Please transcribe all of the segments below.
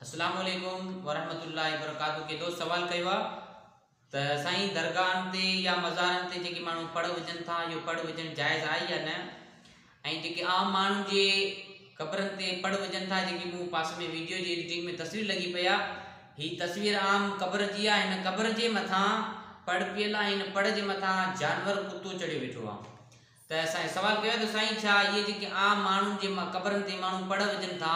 اسلام عليڪم ورحمة الله وبرڪاته ڪي دوست سوال ڪيو آ ته سائين درگاهن تي يا مزارن تي جيڪي ماڻهو پڙ وجهن ٿا اهو پڙ وجهڻ جائز آهي يا نه ۽ جيڪي عام ماڻهن جي قبرن تي پڙ وجهن ٿا جيڪي مون پاسي ۾ ويڊيو جي ايڊيٽنگ ۾ تصوير لڳي پئي آ هي تصوير عام قبر جي آ هن قبر جي مٿان پڙ پيل آ هن پڙ جي مٿان جانور ڪتو چڙهيو ويٺو آ ته سائين سوال ڪيو ته سائين ڇا اهي جيڪي عام ماڻهن جي قبرن تي ماڻهو پڙ وجهن ٿا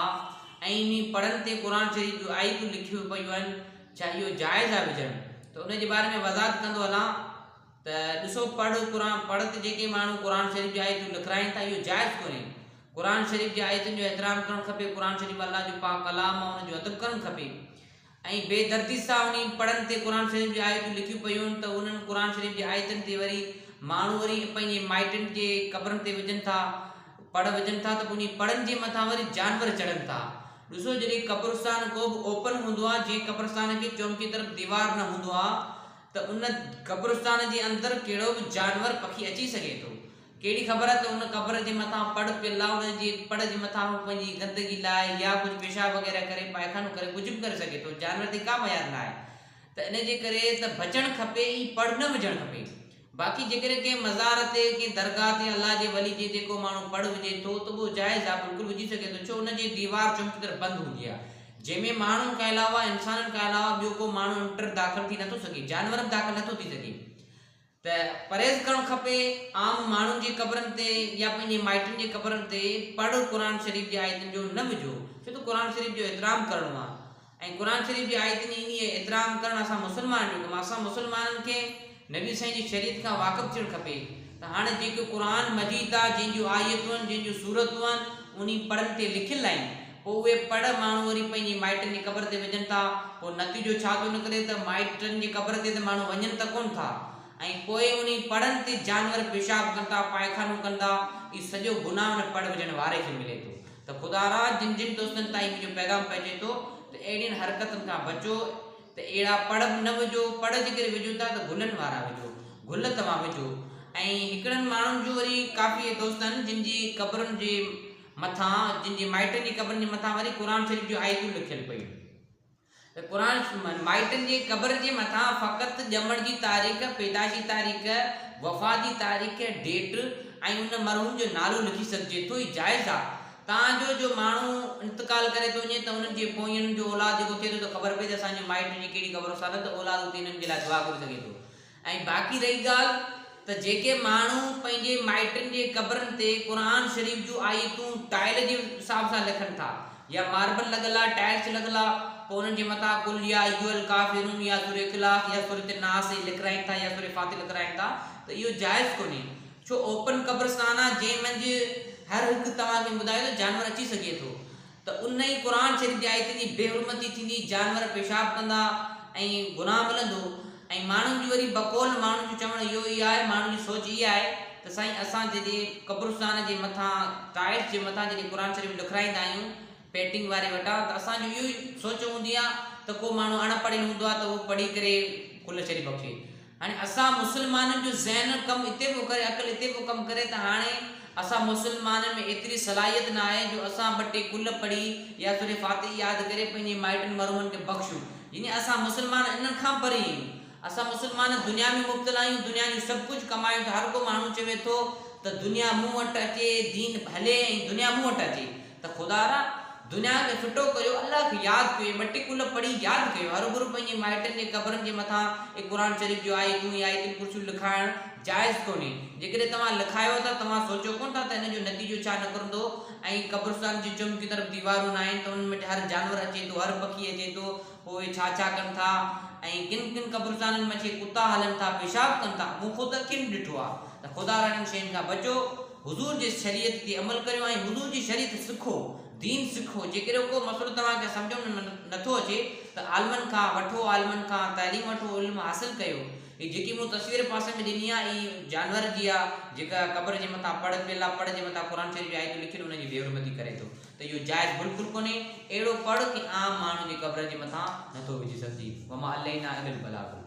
۽ انهي پڙن تي قرآن شريف جون آيتون لکيون پيون آهن ڇا اهو جائز آهي وجهڻ ته ان جي باري ۾ وضاحت ڪندو هلان ته ڏسو پڙ قرآن پڙ تي جيڪي ماڻهو قرآن شريف جون آيتون لکرائين ٿا اهو جائز ڪونهي قرآن شريف جي آيتن جو احترام ڪرڻ کپي قرآن شريف الله جو پاڪ ڪلام آهي ان جو ادب ڪرڻ کپي ۽ بي دردي سان انهي پڙن تي قرآن شريف جون آيتون لکيون پيون آهن ته انهن قرآن شريف جي آيتن تي وري ماڻهو وري پنهنجي مائٽن جي قبرن تي وجهن ٿا پڙ وجهن ٿا ته پوء انهي پڙن جي مٿان وري جانور چڙهن ٿا ڏسو جڏهن قبرستان ڪو به اوپن هوندو آهي جنهن قبرستان کي چومکي طرف ديوار نه هوندو آهي ته ان قبرستان جي اندر ڪهڙو به جانور پکي اچي سگهي ٿو ڪهڙي خبر ته ان قبر جي مٿان پڙ پيل آ، ان جي پڙ جي مٿان هو پنهنجي گندگي لاهي يا ڪجهه پيشاب وغيره ڪري، پائخانو ڪري، ڪجهه به ڪري سگهي ٿو، جانور تي ڪا ميار نه آهي ته ان جي ڪري ته بچڻ کپي ۽ پڙ نه وجهڻ کپي. باقي جيڪڏهن ڪنهن مزار تي، ڪنهن درگاهه تي الله جي ولي جي تي ڪو ماڻهو پڙ وجهي ٿو ته اهو جائز آ، بلڪل وجهي سگهي ٿو، ڇو ان جي ديوار چمڪي طرف بند هوندي آ، جنهن ۾ ماڻهن کان علاوه، انسانن کان علاوه ٻيو ڪو ماڻهو انٽر داخل ٿي نٿو سگهي، جانور به داخل نٿو ٿي سگهي. ته پرهيز ڪرڻ کپي، عام ماڻهن جي قبرن تي يا پنهنجي مائٽن جي قبرن تي پڙ قرآن شريف جي آيتن جو نه وجهو، ڇو ته قرآن شريف جو احترام ڪرڻو آهي ۽ قرآن شريف جي آيتن جي انهيء احترام ڪرڻ اسان مسلمانن جو ڪم آهي، اسان مسلمانن کي نبي سائين جي شريعت کان واقف ٿيڻ کپي ته هاڻي جيڪو قرآن مجيد آهي جنهن جون آيتون آهن جنهن جون سورتون آهن انهي پڙن تي لکيل آهن پوء اهي پڙ ماڻهو وري پنهنجي مائٽن جي قبر تي وجهن ٿا، پوء نتيجو ڇا ٿو نڪري ته مائٽن جي قبر تي ته ماڻهو وڃن ته ڪونه ٿا ۽ پوء انهي پڙن تي جانور پيشاب ڪن ٿا، پائخانو ڪن ٿا، اهو سڄو گناهه ان پڙ وجهڻ واري کي ملي ٿو ته خدارا جن جن دوستن تائين منهنجو پيغام پهچي ٿو ته اهڙين حرڪتن کان بچو ته اهڙا پڙ به نه وجهو، پڙ جيڪڏهن وجهو ٿا ته گلن وارا وجهو، گل توهان وجهو ۽ هڪڙن ماڻهن جون وري ڪافي دوست آهن جن جي قبرن جي مٿان جن جي مائٽن جي قبرن جي مٿان وري قرآن شريف جون آيتون لکيل پيون ته قرآن مائٽن جي قبر جي مٿان فقط ڄمڻ جي تاريخ، پيدائشي تاريخ، وفات جي تاريخ، ڊيٽ، ۽ ان مرحوم جو نالو لکي سگهجي ٿو هي جائز آ تان جو جو ماڻهو انتقال ڪري ٿو وڃي ته انهن جي پوئين جو اولاد جيڪو ٿئي ٿو ته خبر پئي ته اسان جي مائٽن جي ڪهڙي قبرستان آ ته اولاد اتي انهن جي لاء دعا گهري سگهي ٿو ۽ باقي رهي ڳالهه ته جيڪي ماڻهو پنهنجي مائٽن جي قبرن تي قرآن شريف جون آيتون ٽائل جي حساب سان لکن ٿا يا ماربل لڳل آ ٽائلس لڳل آ پوء انهن جي مٿان قل يا ايها الڪافرون يا سورة اخلاص يا سورة الناس لکرائين ٿا يا سورة فاتح لکرائين ٿا ته اهو جائز ڪونهي ڇو اوپن قبرستان آ جنهن منجهه هر هڪ توهان کي ٻڌايو ته جانور اچي سگهي ٿو ته انهي قرآن شريف جي آيتن جي بي حرمتي ٿيندي، جانور پيشاب ڪندا ۽ گناهه ملندو ۽ ماڻهن جي وري بقول ماڻهن جو چوڻ اهو ئي آهي، ماڻهن جي سوچ اها آهي ته سائين اسان جڏهن قبرستان جي مٿان ٽائلس جي مٿان جڏهن قرآن شريف لکرائيندا آهيون پينٽنگ واري وٽان ته اسان جو اهو ئي سوچ هوندي آهي ته ڪو ماڻهو اڻ پڙهيل هوندو آهي ته اهو پڙهي ڪري کل شريف بخشي هاڻي اسان مسلمانن جو ذهن ڪم اتي پيو ڪري عقل اتي پيو ڪم ڪري ته هاڻي اسان مسلمانن ۾ ايتري صلاحيت نه آهي جو اسان ٻه ٽي قل پڙهي يا سورة فاتح ياد ڪري پنهنجي مائٽن مرحومن کي بخشون يعني اسان مسلمان انهن کان پري آهيون اسان مسلمان دنيا ۾ مبتلا آهيون دنيا جو سڀ ڪجهه ڪمايون ٿا هر ڪو ماڻهو چوي ٿو ته دنيا مون وٽ اچي دين هلي ۽ دنيا مون وٽ اچي ته خدارا! دنيا کي ڦٽو ڪريو، الله کي ياد ڪيو، ٻه ٽي قل پڙهي ياد ڪيو، هروڀرو پنهنجي مائٽن جي قبرن جي مٿان اهي قرآن شريف جون آيتون يا آيت الڪرسيون لکائڻ جائز ڪونهي، جيڪڏهن توهان لکايو ٿا توهان سوچيو ڪونه ٿا ته ان جو نتيجو ڇا نڪرندو ۽ قبرستان جون چؤمکي طرف ديوارون آهن ته انهن ۾ هر جانور اچي ٿو، هر پکي اچي ٿو، پوء اهي ڇا ڇا ڪن ٿا ۽ ڪن ڪن قبرستانن ۾ اچي ڪتا هلن ٿا، پيشاب ڪن ٿا، مون خود اکين ڏٺو آهي ته خدارا انهن شين کان بچو. حضور جي شريعت تي عمل ڪريو ۽ حضور جي شريعت سکو، دين سکو، جيڪڏهن ڪو مسئلو توهان کي سمجهه ۾ نٿو اچي ته عالمن کان وٺو، عالمن کان تعليم وٺو، علم حاصل ڪيو. هي جيڪي مون تصوير پاسي ۾ ڏني آهي هي جانور جي آهي جيڪا قبر جي مٿان پڙ پيل آهي، پڙ جي مٿان قرآن شريف جون آيتون لکيل ان جي بي حرمتي ڪري ٿو ته اهو جائز بلڪل ڪونهي، اهڙو پڙ ڪنهن عام ماڻهو جي قبر جي مٿان نٿو وجهي سگهجي. وما علينا الا البلاغ.